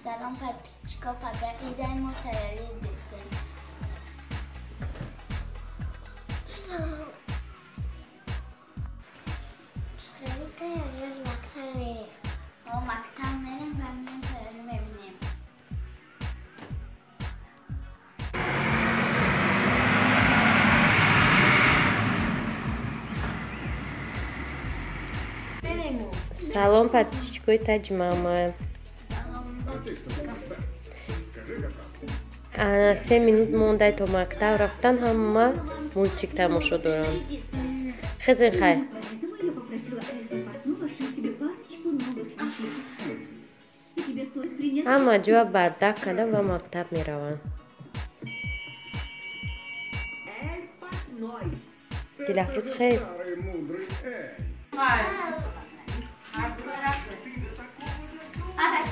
Салом, подписчико, пага идай мо тайёрӣ дестем. Хеле тайёрӣ аз мактаб мерем. Мо мактаб мерем ва меем тайёрӣ мебинем. Салом, подписчикои Таҷмама. 3 минут мондай то мактаб рафтан, ҳама мультик тамошо дорам. Хезен, хай. Поэтому я попросила эльфа портного сшить тебе парочку новых вещичек. И тебе стоит принять Ҳама ҷоя бардак карда ва мактаб мераванд. Эль портной. Дилафрӯз, хез. Старый мудрый эльф. Опять.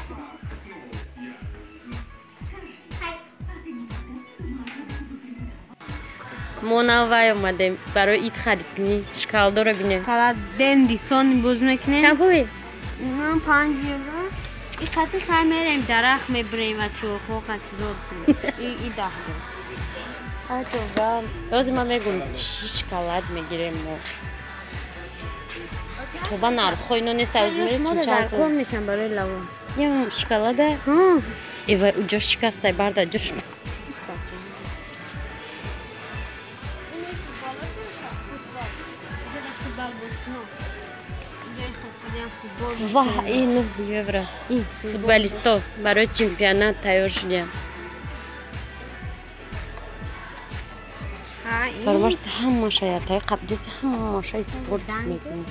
А ты никогда не думала о том, чтобы тренироваться? Мо навай омадем барои ид харид кунӣ, шоколадоро бинем. Фақат денди сони боз мекунем. Чанд пули? Ман 5 евро. И қати хай мерем, дарахт мебирем ва чорхоқа чизо и 10 евро. Аҷоба. Ҳозир ман мегӯм, чӣ шоколад мегирем мо. Тоба, нархҳо ино нест. Шумо дар кор мешам барои лавон. Ям шоколада? Эвай, уҷо шикастай, барда ҷош. Футбол бозкунам. Ваҳ, и 9 евро. Футболисто барои чемпионат тайёр шудиям. Фармашта ҳамаша ятаи қабдиси, ҳамаша спорт мекунӣ.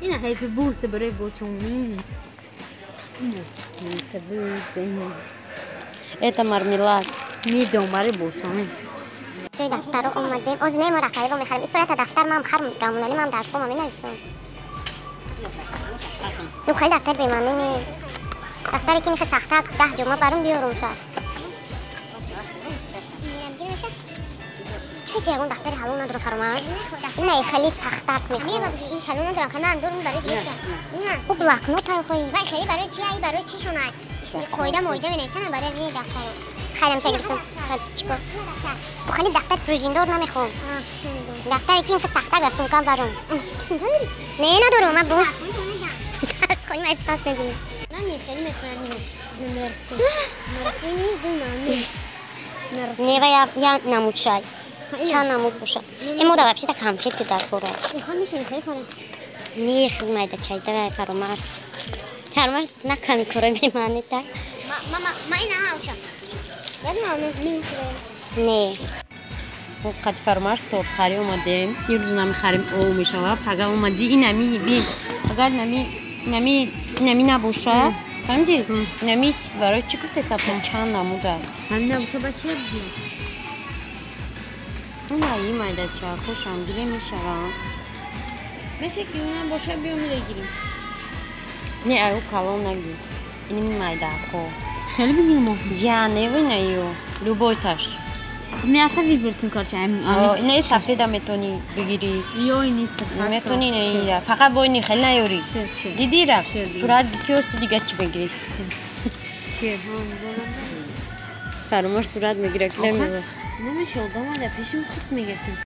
Ина Happy Birthday барои бочумин. Ина Happy Birthday. Это мармелад. Медом барои бочумин. Ҷои дафтаро омадем. Оз не, мо рафаэло мехарем. Исоята дафтар мам харм, рамунали мам дарсҳома менависам. Ну хеле дафтар бемаъне не. Дафтаре ки нихе сахтак 10 ҷома барум биёрум шояд. Меям меша? Чӣ чӣ ягон дафтари ҳалол надорам, Фаромар? Ина хеле сахтак мехоҳам. Ин ҳалол надорам, хеле ман дорум барои дига чи? Ӯ блокнот хоҳӣ. Вай хеле барои чи? Ай барои чи шона? Қоида моида менависанам барои ин дафтаро. Хайрам ша гирифтам. Подписчико. Бо хеле дафтар пружиндор намехоҳам. Дафтаре ки инхе сахтак аз сумкам барум. Не, надорам, ман боз. Дарсхони ман спас мебинам. Ман хеле мехоҳам нерси. Нерси ни гунами. Не, ва я намуд шай. Чанд намуд бошад. Э, мода вообще-то конфеты дар кора. Мехоҳам мешавам хеле кунам. Не, хел майда чайда Фаромар. Фаромар наками кора бемаъне та. Мама, ма ина ҳавша. Не. Мо қати Фармарс тортхарӣ омадем. Ирӯз намехарем, ов мешава. Пага омадӣ, инами бин. Агар инами набоша, фаҳмидӣ? Инами барои чӣ гуфте сабта чанд намуда? Ҳамин набоша, ба чӣ бигирам? Ина и майдача хушам гире мешава. Меша ки унам боша, биё мегирим. Не, аю калон нагир. Инами майдако. Хеле бигирем. Я не вина ю. Любой таш. Меата выбор кун, короче. Ина и сафеда метони бигирӣ. Ё ини сафед. Метони ина ира. Фақат бо ини хеле наёрӣ. Шед, шед. Дидира? Шед. Сурат ки ости, дига чӣ мегирӣ? Шед. Фаромош сурат мегира, ки намева. Намеша, одам дар пешим худ мегиртем.